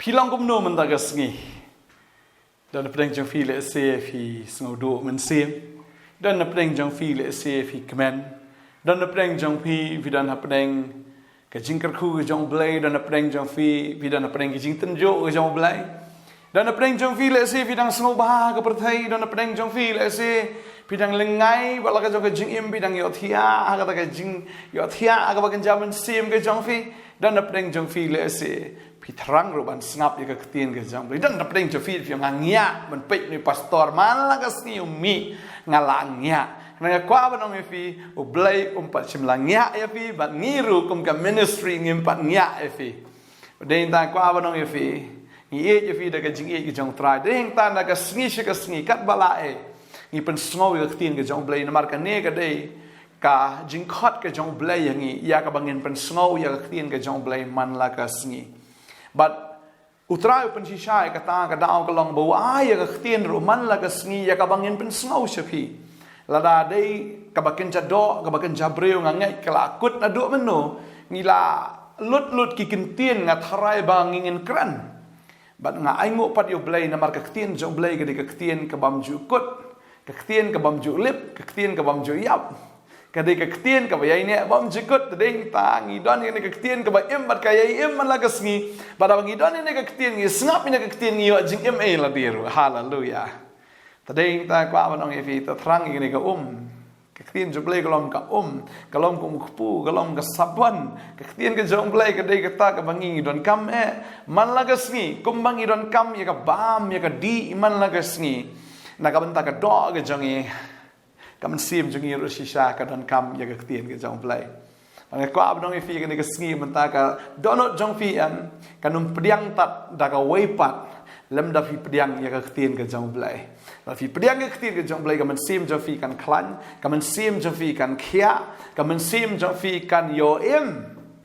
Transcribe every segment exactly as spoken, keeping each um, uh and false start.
Phi long kumno mynta ka sngi? Don napdeng jong phi lehse phi sngewduh mynsiem. Don napdeng jong phi lehse phi kmen. Don napdeng jong phi phi don hapdeng ka jingkyrkhu ka jong Blei, don napdeng jong phi phi don hapdeng ka jingtynjuh ka jong Blei. Don napdeng jong phi lehse phi dang sngewbha ka pyrthei, don napdeng jong phi lehse phi dang lyngngai bad la ka jong ka jingim phi dang ïohthiah ha kata ka jing ïohthiah ha kaba kynja mynsiem ka jong phi. Don napdeng jong phi lehse phi thrang ruh ban sngap ïa ka ktien ka jong Blei. Don napdeng jong phi phi nga ngiah ban peit ni pastor man la ka sngi u mih nga la ngiah. Nga kwah ban ong ïa phi, U Blei um pat shym la ngiah ïa phi bad ngi ruh kum ka ministry ngim pat ngiah ïa phi. Dei hangta kwah ban ong ïa phi, ngi ïeit ïa phi da ka jingïeit ka jong Trai. Dei hangta na ka sngi sha ka sngi katba lah eh ngi pynsngew ïa ka ktien ka jong Blei namar kane ka dei ka jingkhot ka jong Blei ïa ngi ïa kaba ngin pynsngew ïa ka ktien ka jong Blei man la ka sngi. Bad U Trai u pynshisha ïa kata ka daw ka long ba u ai ïa ka ktien ruh man la ka sngi ïa kaba ngin pynsngew sha phi. Lada dei kaba kynja doh kaba kynja briew nga ngeit ka la kut naduh mynno ngi la lut lut ki ktien nga tharai ba ngi ngin kren. Bad nga ainguh pat ïa U Blei namar ka ktien jong U Blei ka dei ka ktien ka bym ju kut, ka ktien ka bym ju lip, ka ktien ka bym ju ïap. Ka dei ka ktien kaba ïaineh bym ju kut. Te dei hangta ngi don ïa kane ka ktien kaba im bad ka ïai im man la ka sngi. Bad haba ngi don ïa kane ka ktien ngi sngap ïa kane ka ktien ngi ïoh jingim ei lade ruh. Haleluya. Te dei hangta kwah ban ong ïa phi, te thrang ïa kane ka um. Ka ktien jong U Blei ka long ka um, ka long ka um kpu, ka long ka sabon. Ka ktien ka jong U Blei ka dei kata kaba ngi ngi donkam eh man la ka sngi, kumba ngi donkam ïa ka bam ïa ka dih man la ka sngi. Na ka bynta ka doh ka jong ngi, ka mynsiem jong ngi ruh shisha ka donkam ïa ka ktien ka jong U Blei. Nga kwah ban ong ïa phi kane ka sngi mynta ka dohnud jong phi em kan ym pdiang tad da kawei pat lymda phi pdiang ïa ka ktien ka jong U Blei. Lada phi pdiang ïa ka ktien ka jong U Blei ka mynsiem jong phi kan khlaiñ, ka mynsiem jong phi kan khiah, ka mynsiem jong phi kan ïoh im.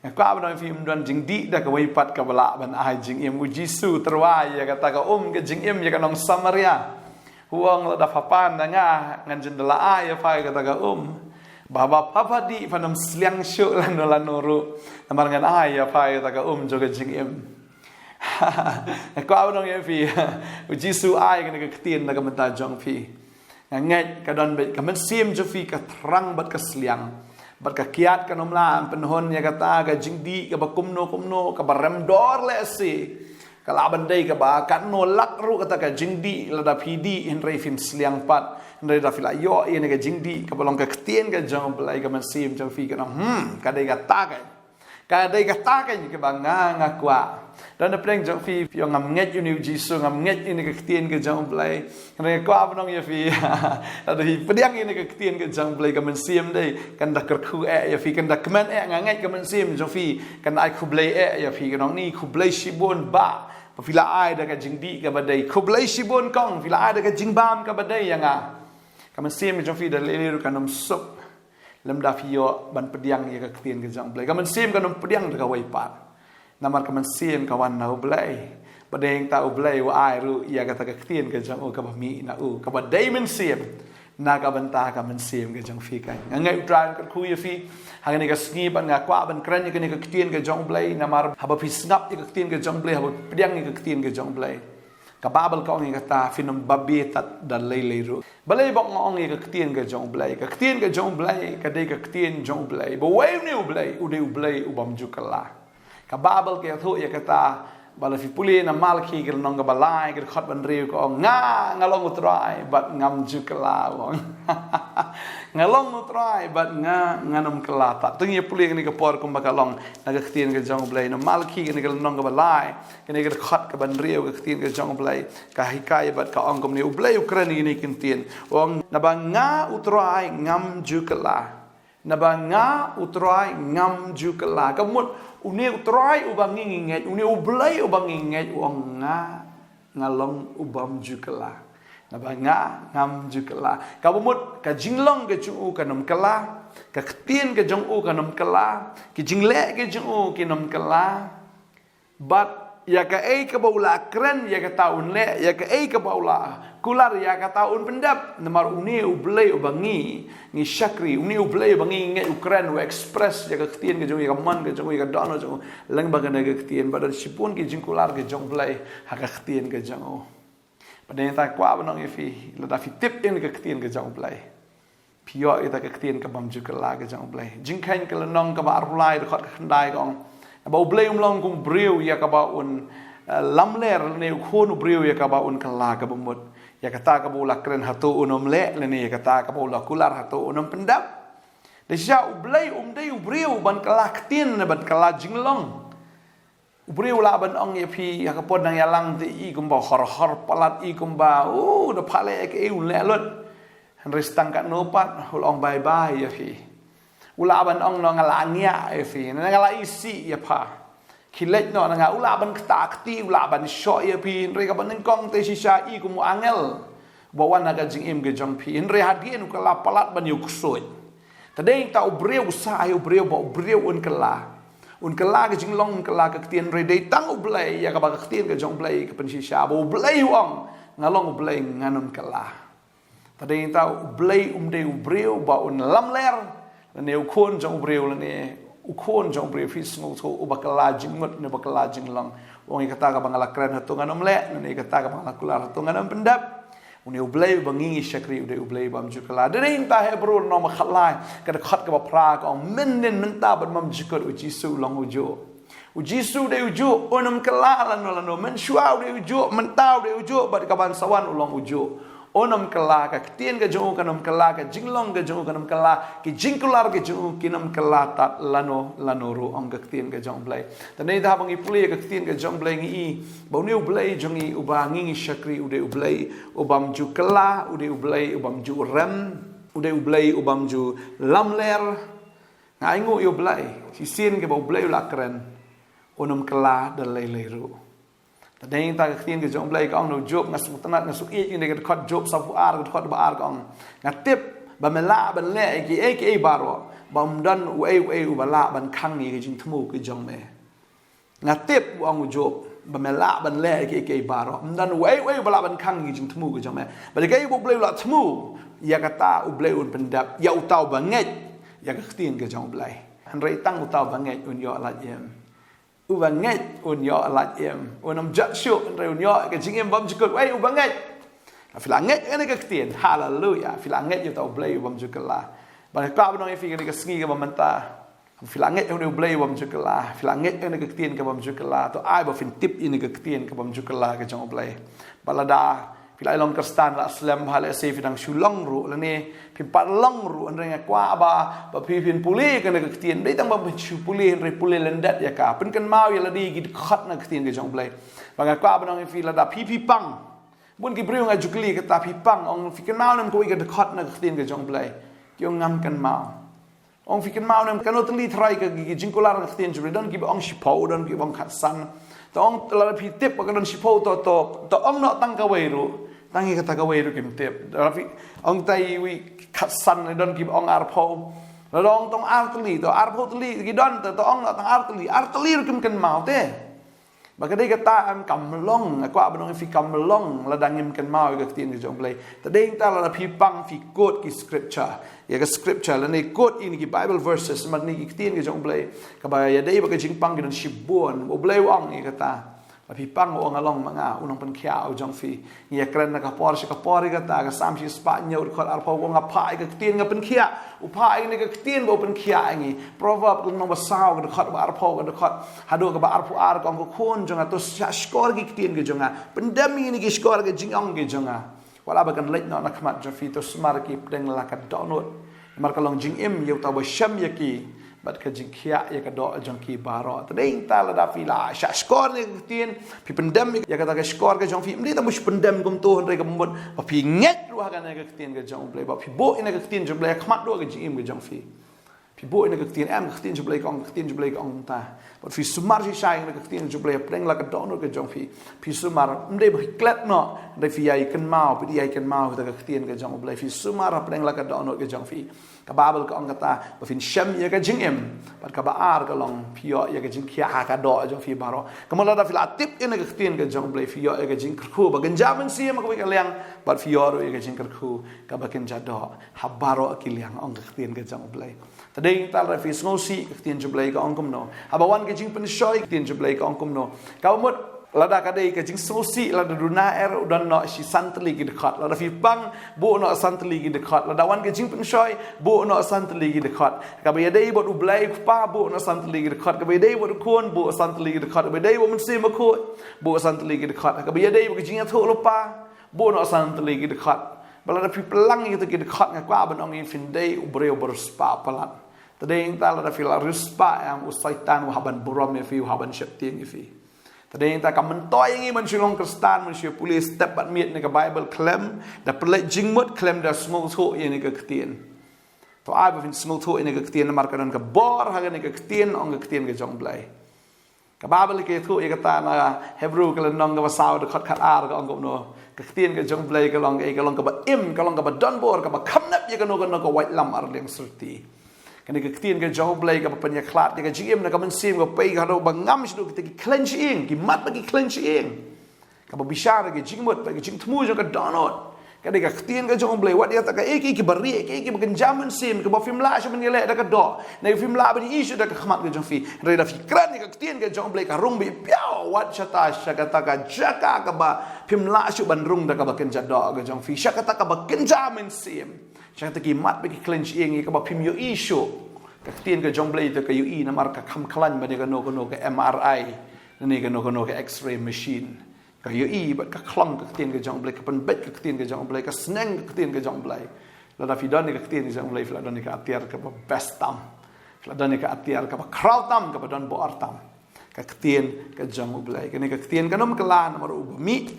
Nga kwah ban ong ïa phi ym don jingdih da kawei pat kaba lah ban ai jingim. U Jisu u tyrwa ïa kata ka um ka jingim ïa ka nong Samaria. U ong lada pha pan na nga ngan jin da la ai ïa pha ïa kata ka um. Ba haba pha dih phan ym sliang shuh lano lano ruh namar ngan ai ïa pha ïa kata ka um jong ka jingim. Nga kwah ban ong ïa phi, U Jisu u ai kane ka ktien na ka bynta jong phi. Nga ngeit ka don beit ka mynsiem jong phi ka thrang bad ka sliang. Bad ka kiad kan ym lah ban pynhun ïa kata ka jingdih kaba kumno kumno kaba rem dor lehse. Ka lah ban dei kaba katno lak ruh kata ka jingdih lada phi dih hynrei phim sliang pat. Hynrei lada phi la ïoh ïa kane ka jingdih kaba long ka ktien ka jong U Blei ka mynsiem jong phi kan ong hmm ka dei kata ka Ka dei kata ka kaba nga nga kwah. Don napdeng jong phi phi ong ngam ngeit ïa une U Jisu, ngam ngeit ïa une ka ktien ka jong U Blei. Nga kwah ban ong ïa phi, lada phi pdiang ïa une ka ktien ka jong U Blei ka mynsiem dei kan da kyrkhu eh ïa phi, kan da kmen eh, nga ngeit ka mynsiem jong phi kan da ai khublei eh ïa phi, kan ong ni khublei shibun bah ba phi la ai da ka jingdih kaba dei, khublei shibun kong phi la ai da ka jingbam kaba dei ïa nga. Ka mynsiem jong phi da lei lei ruh kan ym suk lymda phi ïoh ban pdiang ïa ka ktien ka jong U Blei. Ka mynsiem kan ym pdiang da kawei pat. Namar ka mynsiem ka wan na U Blei. Bad dei hangta U Blei u ai ruh ïa kata ka ktien ka jong u kaba mih na u, kaba dei mynsiem. Na ka bynta ka mynsiem ka jong phi kan. Nga ngeit U Trai un kyrkhu ïa phi ha kane ka sngi bad nga kwah ban kren ïa kane ka ktien ka jong U Blei. Namar haba phi sngap ïa ka ktien ka jong U Blei, haba phi pdiang ïa ka ktien ka jong U Blei, ka Baibl ka ong ïa kata phin ym babe tad da lei lei ruh. Balei ba nga ong ïa ka ktien ka jong U Blei? Ka ktien ka jong U Blei ka dei ka ktien jong U Blei. Ba uwei une U Blei, u dei U Blei u bym ju kylla. Ka Baibl ka ïathuh ïa kata, ba lada phi pule na Malakhi ka lynnong kaba lai ka dkhot ba hynriew ka ong nga, nga long U Trai bad ngam ju kylla, u ong. Nga long U Trai bad nga, ngan ym kylla tad. To ngin ïa pule kane ka por kumba ka long na ka ktien ka jong U Blei na Malakhi kane ka lynnong kaba lai. Kane ka dkhot kaba hynriew ka ktien ka jong U Blei ka hikai bad ka ong kumne, U Blei u kren ïa kine ki ktien. U ong naba nga U Trai ngam ju kylla. Naba nga U Trai ngam ju kylla. Ka mut une U Trai uba ngi ngi ngeit, une U Blei uba ngi ngeit u ong nga, nga long u bym ju kylla. Naba nga ngam ju kylla. Kaba mut ka jinglong ka jong u kan ym kylla. Ka ktien ka jong u kan ym kylla. Ki jingleh ka jong u kin ym kylla. Bad ïa kaei kaba u la kren ïa kata un leh, ïa kaei kaba u la kular ïa kata un pyndep, namar une U Blei uba ngi, ngi shakri, une U Blei uba ngi ngeit u kren, u express ïa ka ktien ka jong u, ïa ka mon ka jong u, ïa ka dohnud jong u, lyngba kane ka ktien, ba don shibun ki jingkular ka jong U Blei ha ka ktien ka jong u. Bad nangta kwah ban ong ïa phi, lada phi tip ïa ka ktien ka jong U Blei, phi ïoh ïa ka ktien ka bym ju kylla ka jong U Blei. Jingkheiñ ka lynnong kaba arphew lai, dkhot ka khyndai ka ong, ba U Blei um long kum u briew ïa kaba un, eh, lamler, lane u khun u briew ïa kaba un kylla kaba mut. Ïa kata kaba u la kren hato un ym leh, lane ïa kata kaba u la kular hato un ym pyndep. Dei shisha U Blei um dei u briew ban kylla ktien ne ban kylla jinglong. U briew u lah ban ong ïa phi, ha ka por nang ïalang te i kumba hor hor palat, i kumba, u da phah leh kaei un leh lut. Hynrei tang katno pat u la ong bye bye ïa phi. U lah ban ong, no, nga la ngiah ïa phi, nga la isih ïa pha. Khie leit noh na nga. U lah ban ktah kti, u lah ban shoh ïa phi, hynrei kaba nyngkong te shisha i kum u angel ba wan ha ka jingim ka jong phi, hynrei hadien u kylla palat ban ïa u ksuid. Te dei ta u briew, sa ai u briew ba u briew un kylla, un kylla ka jinglong, un kylla ka ktien, hynrei dei tang U Blei, ïa kaba ka ktien ka jong U Blei ka pynshisha, ba U Blei u ong, nga long U Blei, ngan ym kylla. Te dei ta U Blei um dei u briew ba un lamler, lane u khun jong u briew, lane u khun jong u briew, phi sngewthuh, uba kylla jingmut ne uba kylla jinglong. U ong ïa kata kaba nga la kren hato ngan ym leh, lane ïa kata kaba nga la kular hato ngan ym pyndep. Une U Blei uba ngi ngi shakri u dei U Blei bym ju kylla. Dei ta Hebru lynnong ba khatlai, ka dkhot kaba phra ka ong, mynnin mynta bad mynjukut U Jisu u long ujuh. U Jisu u dei ujuh, un ym kylla lano lano. Mynshuwa u dei ujuh, mynta u dei ujuh, bad kaban sa wan u long ujuh. Un ym kylla, ka ktien ka jong u kan ym kylla, ka jinglong ka jong u kan ym kylla, ki jingkular ka jong u kin ym kylla tad lano lano ruh, ong ka ktien ka jong U Blei. Te nangta haba ngi pule ka ktien ka jong U Blei ngi i ba une U Blei jong ngi uba ngi ngi shakri u dei U Blei u bym ju kylla, u dei U Blei u bym ju rem, u dei U Blei u bym ju lamler. Nga ainguh ïa U Blei, shisien kaba U Blei u la kren, un ym kylla da lei lei ruh. Te dei ta ka ktien ka jong U Blei ka ong na u Job, nga sngewtynnat, nga sngewieit ïa kane ka dkhot Job saphew ar, ka dkhot ba ar ka ong, nga tip ba me lah ban leh ïa kiei kiei baroh, ba ym don uei uei uba lah ban khang ïa ka jingthmu ka jong me. Nga tip, u ong u Job, ba me lah ban leh ïa kiei kiei baroh, ym don uei uei uba lah ban khang ïa ka jingthmu ka jong me. Ba dei kaei ba U Blei u la thmu, ïa kata U Blei un pyndep ïa uta uba ngeit ïa ka ktien ka jong U Blei. Hynrei tang uta uba ngeit un ïoh lait im. Uba ngeit un ïoh lait im. Un ym jot shuh, hynrei un ïoh ka jingim bymjukut. Wei uba ngeit. Phi la ngeit ïa kane ka ktien. Haleluya. Phi la ngeit ïa uta U Blei u bym ju kylla. Ba nga kwah ban ong ïa phi kane ka sngi kaba mynta, phi la ngeit ïa une U Blei u bym ju kylla. Phi la ngeit ïa kane ka ktien ka bym ju kylla. To ai ba phin tip ïa kane ka ktien ka bym ju kylla ka jong U Blei. Ba lada phi la ïa long Khristan la slem bha, lehse phi dang shu long ruh, lane phim pat long ruh, hynrei nga kwah ba, ba phi phin pule kane ka ktien. Dei tang ba phin shu pule, hynrei pule lyndet ïa ka. Pynkynmaw ïa lade ki dkhot na ka ktien ka jong U Blei. Ba nga kwah ban ong ïa phi, lada phi phi pang. Bun ki briew nga ju kylli kata, phi pang, ong phi kynmaw ne em kawei ka dkhot na ka ktien ka jong U Blei. Ki ong ngam kynmaw. Ong phi kynmaw ne em kano tylli tharai ka, ki jingkular ka ktien jong U Blei, don kiba ong shiphew, don kiba ong khatsan. To ong lada phi tip ba ka don shiphew, to, to, to ong noh tang kawei ruh. Tang ïa kata kawei ruh kim tip. Lada phi ong tai wei khatsan, don kiba ong arphew. Lada ong tang ar tylli, to arphew tylli ki don, to, to ong noh tang ar tylli. Ar tylli ruh kim kynmaw te. Ba ka dei kata em kam long, nga kwah ban ong ïa phi kam long, lada ngim kynmaw ïa ka ktien ka jong U Blei. Te dei ta lada phi pang phi quote ki scripture. Ïa ka scripture lane quote ïa kine ki Bible verses, namar kine ki ktien ka jong U Blei. Kaba ïadei bad ka jingpang ki don shibun. U Blei u ong ïa kata. Lada phi pang u ong nga long ma nga, u nongpynkhiah u jong phi. Ngi ïa kren na ka por sha ka por ïa kata, ka Salm shispah hynñiew dkhot arphew, u ong nga phah ïa ka ktien nga pynkhiah. U phah ïa kane ka ktien ba u pynkhiah ïa ngi. Proverb ka lynnong ba saw ka dkhot ba arphew, ka dkhot haduh kaba arphew ar, ka ong, ko khun jong nga, to shah shkor ki ktien ki jong nga. Pyndem ïa kine ki shkor ki jingong ki jong nga. Wat la ba kan leit noh na khmat jong phi, to sumar ki hapdeng la ka dohnud. Namar ka long jingim ïa uta uba shem ïa ki, bad ka jingkhiah ïa ka doh jong ki baroh. Te dei ta lada phi la shah shkor ïa ka ktien, phi pyndem ïa kata ka shkor ka jong phi, ym dei tang ba shu pyndem kumto, hynrei kaba mut ba phi ngeit ruh ha kane ka ktien ka jong U Blei, ba phi buh ïa kane ka ktien jong U Blei ha khmat duh ka jingim ka jong phi. Phi buh ïa kane ka ktien, em, ka ktien jong U Blei ka ong, ka ktien jong U Blei ka ong kumta. Bad phi sumar shisha ïa kane ka ktien jong U Blei hapdeng la ka dohnud ka jong phi. Phi sumar, ym dei ba phi klet noh, hynrei phi ïai kynmaw, phi ïai kynmaw ïa ka ktien ka jong U Blei. Phi sumar hapdeng la ka dohnud ka jong phi. Ka Baibl ka ong kata, ba phin shem ïa ka jingim, bad kaba ar ka long phi ïoh ïa ka jingkhiah ha ka doh jong phi baroh. Ka mut lada phi la tip ïa ka ktien ka jong U Blei, phi ïoh ïa ka jingkyrkhu ba kynja mynsiem ha kawei ka liang, bad phi ïoh ruh ïa ka jingkyrkhu kaba kynja doh ha baroh ki liang, ong ka ktien ka jong U Blei. Te dei nangta lada phi sngewsih ka ktien jong U Blei ka ong kumno, haba wan ka jingpynshoi ka ktien jong U Blei ka ong kumno. Kaba mut lada ka dei ka jingsngewsih, lada duna er u don noh shi san tylli ki dkhot, lada phi pang buh noh san tylli ki dkhot, lada wan ka jingpynshoi buh noh san tylli ki dkhot. Kaba ïadei bad U Blei U Kpa buh noh san tylli ki dkhot, kaba ïadei bad U Khun buh san tylli ki dkhot, kaba ïadei bad U Mynsiem Bakhuid buh san tylli ki dkhot, kaba ïadei bad ka jingïathuh lypa buh noh san tylli ki dkhot. Ba lada phi pynlang ïa kito ki dkhot, nga kwah ban ong ïa phi, phin dei u briew ba riewspah palat. Te dei nangta lada phi la riewspah, em, u Soitan u hap ban burom ïa phi, u hap ban sheptieng ïa phi. Te dei nangta ka myntoi ïa ngi ban shu long Khristan, ban shu pule step bad miet na ka Baibl khlem da pynleit jingmut, khlem da sngewthuh ïa kane ka ktien. To ai ba phin sngewthuh ïa kane ka ktien, namar ka don ka bor ha kane ka ktien, ong ka ktien ka jong U Blei. Ka Baibl ka ïathuh ïa kata na Hebru ka lynnong kaba saw dkhot khatar ka ong kumno. Ka ktien ka jong U Blei ka long, ka long kaba im, ka long kaba don bor, kaba kham nep ïa kano kano ka waitlam ar liang syrti. Kane ka ktien ka jong U Blei kaba pynïakhlad ïa ka jingim na ka mynsiem, ka pei ka haduh ba ngam shaduh kita ki khleiñ shyieng, ki mat bad ki khleiñ shyieng. Kaba bishar ïa ka jingmut bad ka jingthmu jong ka dohnud. Ka dei ka ktien ka jong U Blei, wat ïa kata kaei kaei kaba rieh, kaei kaei ba kynja mynsiem, kaba phim lah shuh ban ïaleh da ka doh, ne phim lah ban ïohi shuh da ka khmat ka jong phi. Hynrei lada phi kren ïa ka ktien ka jong U Blei, ka rung beit pyrshah, wat shata sha kata ka jaka kaba phim lah shuh ban rung da kaba kynja doh ka jong phi, sha kata kaba kynja mynsiem, sha kata ki mat bad ki khleiñ shyieng, ïa kaba phim ïohi shuh. Ka ktien ka jong U Blei te ka ïohi, namar ka kham khlaiñ ban ïa kano kano ka M R I, ne kano kano ka X-ray machine. Ka ïohi bad ka khlong ka ktien ka jong U Blei, ka pynbeit ka ktien ka jong U Blei, ka sneng ka ktien ka jong U Blei. Lada phi don ïa ka ktien ka jong U Blei, phi la don ïa ka atiar kaba best tam. Phi la don ïa ka atiar kaba khraw tam, kaba don bor tam. Ka ktien ka jong U Blei. Kane ka ktien kan ym kylla namar uba mih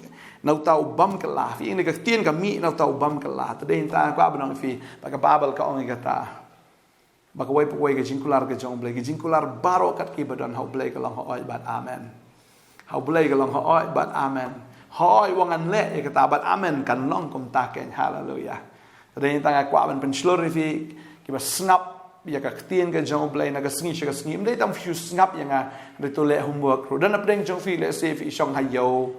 na uta u bym kylla. Phi ïohi, ka ktien ka mih na uta u bym kylla. Te dei nangta nga kwah ban ong ïa phi ba ka Baibl ka ong ïa kata, ba kawei pa kawei ka jingkular ka jong U Blei, ka jingkular baroh kat kiba don ha U Blei ka long hooid bad amen. Ha U Blei ka long hooid bad amen. Hooid, wat ngan leh ïa kata, bad amen kan long kumta keiñ. Haleluya. Te dei nangta nga kwah ban pynshlur ïa phi kiba sngap ïa ka ktien ka jong U Blei na ka sngi sha ka sngi. Ym dei tang phi shu sngap ïa nga, hynrei to leh homework ruh. Don napdeng jong phi, lehse phi shong ha ïew,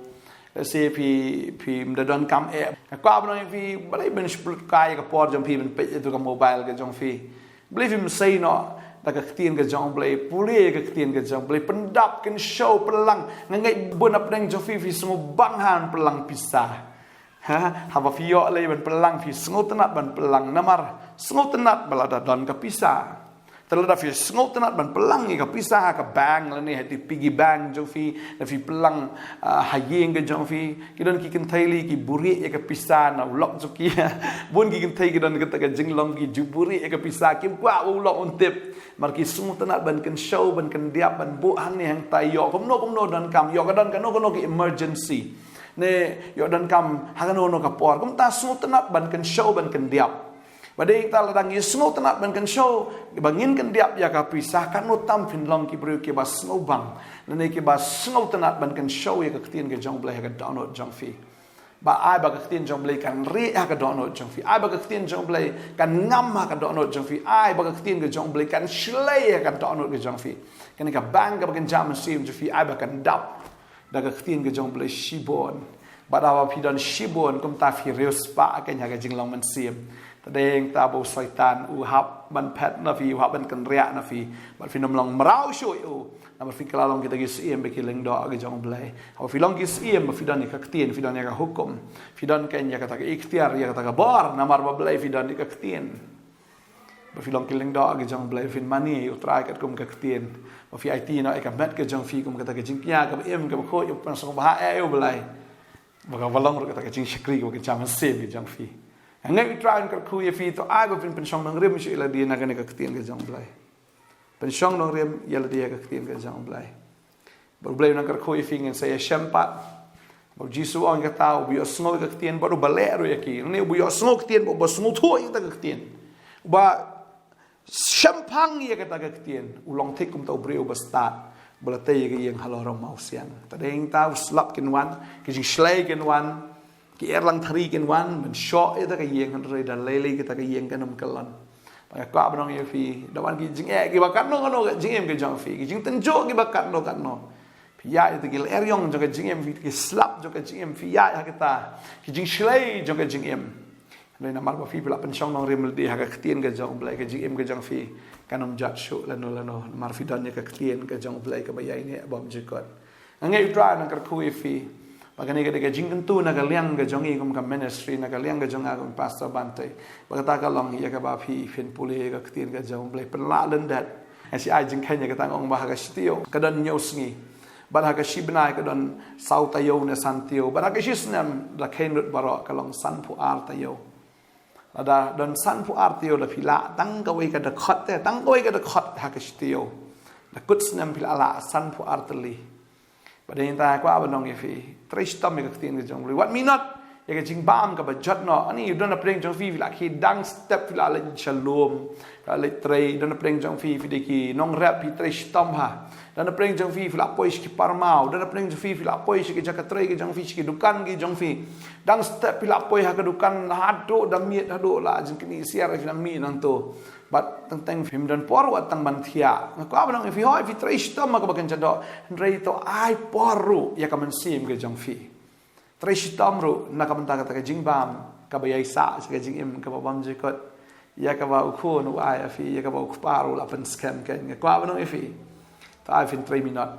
lehse phi, phim da don kam eh. Nga kwah ban ong ïa phi, balei ban shu pynlut kai ïa ka por jong phi ban peit ïa tu ka mobile ka jong phi? Balei phim sei noh da ka ktien ka jong U Blei, pule ïa ka ktien ka jong U Blei, pyndap, kynshew, pynlang. Nga ngeit bun napdeng jong phi, phi sngewbang ha ban pynlang pisa. Ha, haba phi ïoh lei ban pynlang, phi sngewtynnat ban pynlang, namar sngewtynnat ba lada don ka pisa. Te lada phi sngewtynnat ban pynlang ïa ka pisa ha ka bank lane ha ka piggy bank jong phi, lada phi pynlang, ah, ha ïing ka jong phi. Ki don ki kynthei lei ki buhrieh ïa ka pisa na u lok jong ki. Bun ki kynthei ki don kata ka jinglong, ki ju buhrieh ïa ka pisa, kim kwah ba u lok un tip. Namar ki sngewtynnat ban kynshew, ban kyndiap, ban buh hangne hangtai, ïoh kumno kumno donkam, ïoh ka don kano kano ka emergency, ne ïoh donkam ha kano kano ka por. Kumta sngewtynnat ban kynshew, ban kyndiap. Ba dei nangta lada ngi sngewtynnat ban kynshew, ba ngin kyndiap ïa ka pisa, katno tam phin long ki briew kiba sngewbang, lane kiba sngewtynnat ban kynshew ïa ka ktien ka jong U Blei ha ka dohnud jong phi. Ba ai ba ka ktien jong U Blei kan rieh ha ka dohnud jong phi. Ai ba ka ktien jong U Blei kan ngam ha ka dohnud jong phi. Ai ba ka ktien ka jong U Blei kan shlei ha ka dohnud ka jong phi. Kane ka bank kaba kynja mynsiem jong phi, ai ba kan dap da ka ktien ka jong U Blei shibun. Bad haba phi don shibun, kumta phi riewspah keiñ ha ka jinglong mynsiem. Te dei nangta ba u Soitan u hap ban phet na phi, u hap ban kynriah na phi. Bad phin ym long mraw shuh ïa u. Namar phi kylla long kita ki syiem bad ki lyngdoh ki jong U Blei. Haba phi long ki syiem, ba phi don ïa ka ktien, phi don ïa ka hukum, phi don keiñ ïa kata ka iktiar, ïa kata ka bor, namar ba balei? Phi don ïa ka ktien. Ba phi long ki lyngdoh ki jong U Blei, phin mane ïa U Trai katkum ka ktien. Ba phi aiti noh ïa ka met ka jong phi kum kata ka jingkñia kaba im, kaba khuid, ïa U Blei, sngewbha ïa U Blei. Ba kaba long ruh kata ka jingshakri kaba kynja mynsiem ka jong phi. Nga ngeit U Trai un kyrkhu ïa phi. To ai ba phin pynshong nongrim shuh ïa lade na kane ka ktien ka jong U Blei. Pynshong nongrim ïa lade ha ka ktien ka jong U Blei. Ba U Blei un nang kyrkhu ïa phi, ngin sa ïashem pat. Ba U Jisu u ong kata, uba ïohsngew ïa ka ktien bad uba leh ruh ïa ki. Lane uba ïohsngew ktien bad uba sngewthuh ïa kata ka ktien, uba shemphang ïa kata ka ktien, u long thik kumta u briew uba stad, uba la tei ïa ka ïing halor u mawsiang. Te dei nangta u slap kin wan, ki jingshlei kin wan, ki erlang thari kin wan ban shoh ïa kata ka ïing, hynrei da lei lei kata ka ïing kan ym kyllon. Nga kwah ban ong ïa phi, da wan ki jingeh kiba katno katno ka jingim ka jong phi, ki jingtynjuh kiba katno katno, phi ïaid ïa ki lyer ïong jong ka jingim, phi ki slap jong ka jingim, phi ïaid ha kita ki jingshlei jong ka jingim. Hynrei namar ba phi, phi la pynshong nongrim lade ha ka ktien ka jong U Blei, ka jingim ka jong phi kan ym jot shuh lano lano, namar phi don ïa ka ktien ka jong U Blei kaba ïaineh bymjukut. Nga ngeit U Trai un nang kyrkhu ïa phi. Ba kane ka dei ka jingkyntu na ka liang ka jong ngi kum ka ministry, na ka liang ka jong nga kum Pastor Bante. Ba kata ka long ïa kaba phi phin pule ïa ka ktien ka jong U Blei, pynlah lyndet. Nga shu ai jingkheiñ ïa kata, nga ong ba ha ka shi taïew ka don hynñiew sngi, bad ha ka shi bnai ka don saw taïew ne san taïew, bad ha ka shi snem da kheiñ lut baroh ka long sanphew ar taïew. Lada don sanphew ar taïew, lada phi lah tang kawei ka dkhot te, tang kawei ka dkhot ha ka shi taïew, da kut snem phi lah lah sanphew ar tylli. Bad dei nangta nga kwah ban ong ïa phi, trei shitom ïa ka ktien ka jong U Blei. Wat minot ïa ka jingbam kaba jot noh. Ani, don napdeng jong phi, phi lah khie dang step phi lah leit sha lum, phi lah leit trei. Don napdeng jong phi, phi dei ki nongrep, phi trei shitom bha. Don napdeng jong phi, phi lah poi sha ki parmaw. Don napdeng jong phi, phi lah poi sha ki jaka trei ka jong phi, sha ki dukan ki jong phi. Dang step phi lah poi ha ka dukan haduh da miet, haduh la jingknieh siar, phi nang mih nangto. Bad teng teng phim don por wat tang ban thiah. Nga kwah ban ong ïa phi, hooid, phi trei shitom ha kaba kynja doh, hynrei to ai por ruh ïa ka mynsiem ka jong phi. Trei shitom ruh na ka bynta kata ka jingbam kaba ïaisah sha ka jingim kaba bymjukut, ïa kaba U Khun u ai ïa phi, ïa kaba U Kpa ruh u la pynskhem kein. Nga kwah ban ong ïa phi, to ai phin trei minot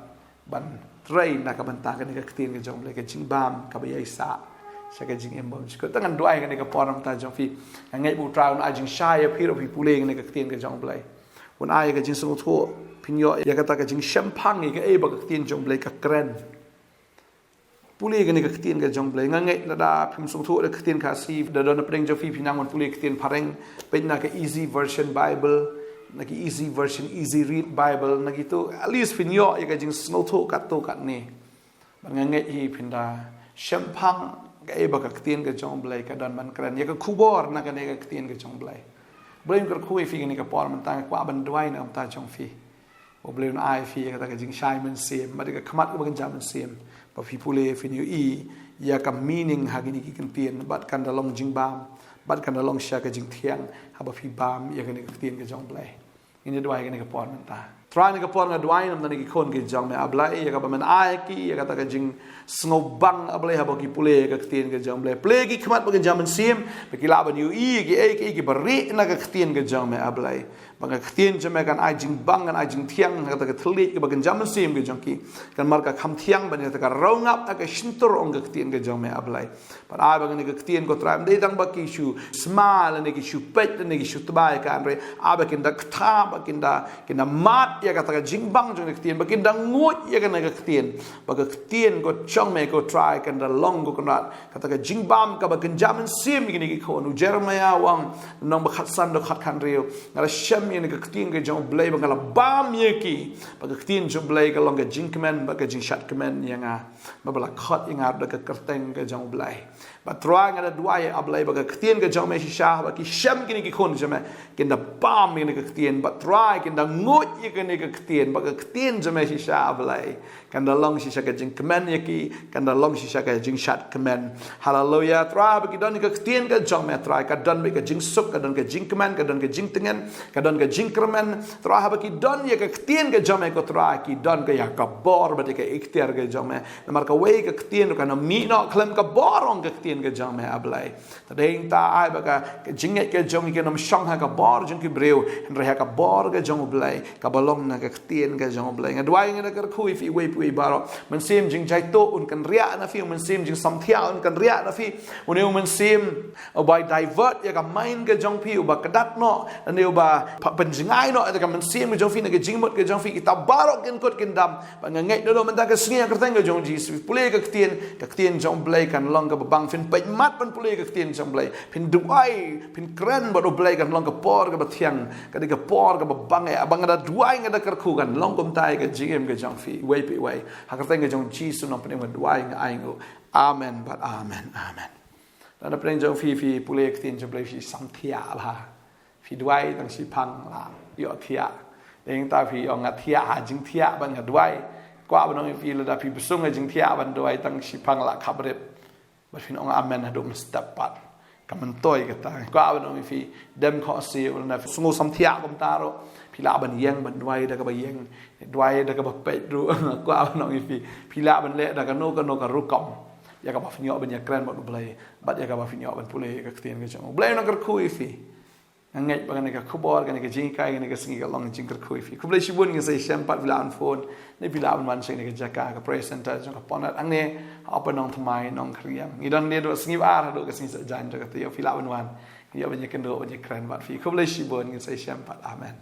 ban trei na ka bynta kane ka ktien ka jong U Blei, ka jingbam kaba ïaisah sha ka jingim bymjukut. Te ngan duwai kane ka por na ka bynta jong phi. Nga ngeit ba U Trai un ai jingshai ïa phi ruh, phi pule kane ka ktien ka jong U Blei. Un ai ka jingsngewthuh, phin ïoh ïa kata ka jingshemphang ïa kaei ba ka ktien jong U Blei ka kren. Pule kane ka ktien ka jong U Blei. Nga ngeit lada phim sngewthuh ïa ka ktien Khasi, da don napdeng jong phi phi nang ban pule ktien Phareng, peit na ka Easy Version Bible, na ki Easy Version, Easy Read Bible, na kito, at least phin ïoh ïa ka jingsngewthuh katto katne. Bad nga ngeit hi phin da shemphang kaei ba ka ktien ka jong U Blei ka don ban kren, ïa ka khubor na kane ka ktien ka jong U Blei. U Blei un kyrkhu ïa phi kane ka por mynta. Nga kwah ban duwai na ka bynta jong phi. U Blei un ai phi ïa kata ka jingshai mynsiem, bad ïa ka khmat kaba kynja mynsiem, ba phi pule phin ïohi ïa ka meaning ha kine ki ktien, bad kan da long jingbam, bad kan da long shisha ka jingthiang haba phi bam ïa kane ka ktien ka jong U Blei. Ngin ïa duwai kane ka por mynta. Trai, kane ka por nga duwai na ka bynta kine ki khun ki jong me, A Blei, ïa kaba men ai ïa ki ïa kata ka jingsngewbang, A Blei, haba ki pule ïa ka ktien ka jong U Blei. Plie ki khmat ba kynja mynsiem, ba ki lah ban ïohi ïa kiei kiei kiba rieh na ka ktien ka jong me, A Blei. Ba ka ktien jong me kan ai jingbang, kan ai jingthiang ha kata ka thylliej kaba kynja mynsiem ka jong ki. Kan markhmat thiang ban ïa kata ka rangap ha ka shyntur ong ka ktien ka jong me, A Blei. Bad ai ba kane ka ktien, ko Trai, ym dei tang ba ki shu sma lane ki shu peit lane ki shu tbai ka, hynrei ai ba kin da kta, ba kin da, kin da mad ïa kata ka jingbang jong ka ktien, ba kin da nguid ïa kane ka ktien. Ba ka ktien ka jong me, ko Trai, kan da long, ko Kynrad, kata ka jingbam kaba kynja mynsiem ïa kine ki khun. U Jeremaïah u ong, lynnong ba khatsan, dkhot khathynriew: Nga la shem ïa kane ka ktien ka jong U Blei, ba nga la bam ïa ki. Ba ka ktien jong U Blei ka long ka jingkmen bad ka jingshad kmen ïa nga, ba la khot ïa nga da ka kyrteng ka jong U Blei. Bad Trai, nga da duwai, A Blei, ba ka ktien ka jong me shisha, ba ki shem kine ki khun jong me, kin da bam ïa kane ka ktien. Bad Trai, kin da nguid ïa kane ka ktien, ba ka ktien jong me shisha, A Blei, kan da long shisha ka jingkmen ïa ki, kan da long shisha ka jingshad kmen. Haleluia. Trai, ba ki don ïa ka ktien ka jong me, Trai, ka don beit ka jingsuk, ka don ka jingkmen, ka don ka jingtngen, ka don ka jingkyrmen. Trai, haba ki don ïa ka ktien ka jong me, ko Trai, ki don ka ïa ka bor bad ïa ka iktiar ka jong me. Namar kawei ka ktien ruh kan ym mih noh khlem ka bor ong ka ktien ka jong me, A Blei. Te dei nangta ai ba ka, ka jingngeit ka jong ki kan ym shong ha ka bor jong ki briew, hynrei ha ka bor ka jong U Blei, kaba long na ka ktien ka jong U Blei. Nga duwai, nga da kyrkhu ïa phi iwei pa iwei baroh. Mynsiem jingjaituh un kynriah na phi, mynsiem jingsamthiah un kynriah na phi. Une u mynsiem uba divert ïa ka mind ka jong phi, uba kdat noh, lane uba pha-, pynjngai noh ïa ka mynsiem ka jong phi na ka jingmut ka jong phi, kita baroh kin kut kin dam. Bad nga ngeit naduh mynta ka sngi ha ka kyrteng ka jong U Jisu, pule ka ktien, ka ktien jong U Blei kan long kaba bang. Phin peit mat ban pule ka ktien jong U Blei, phin duwai, phin kren bad U Blei, kan long ka por kaba thiang, ka dei ka por kaba bang. Ïa ba nga da duwai, nga da kyrkhu, kan long kumta ïa ka jingim ka jong phi iwei pa iwei. Ha ka kyrteng ka jong U Jisu Nongpynim nga duwai, nga ainguh. Amen bad amen. Amen. Lada pdeng jong phi, phi pule ka ktien jong U Blei, phi samthiah bha, phi duwai tang shiphang la ïohthiah. Dei nangta phi ong, nga thiah ha jingthiah bad nga duwai. Kwah ban ong ïa phi, lada phi bsung ha jingthiah bad duwai, tang shiphang la khapbrip. Bad phin ong amen haduh mynstep pat. Ka myntoi kata. Kwah ban ong ïa phi, dem khohsiew, lane phi sngew samthiah kumta ruh, phi lah ban ïeng, ban duwai da kaba ïeng, duwai da kaba peit ruh. Kwah ban ong ïa phi, phi lah ban leh da kano kano ka rukom, ïa kaba phin ïoh ban ïakren bad U Blei, bad ïa kaba phin ïoh ban pule ïa ka ktien ka jong U Blei. Nang kyrkhu ïa phi. Nga ngeit ba kane ka khubor, kane ka jinghikai, kane ka sngi ka long jingkyrkhu ïa phi. Khublei shibun. Ngin sa ïashem pat, phi lah ban phone, ne phi lah ban wan sha kane ka jaka, ka prayer center jong ka Pynat hangne ha Upper Nongthymmai, Nongkrem. Ngi don hangne haduh sngi ba ar, haduh ka sngi Saitjaiñ jong ka taïew. Phi lah ban wan, ngin ïoh ban ïakynduh, ban ïakren bad phi. Khublei shibun. Ngin sa ïashem pat. Amen.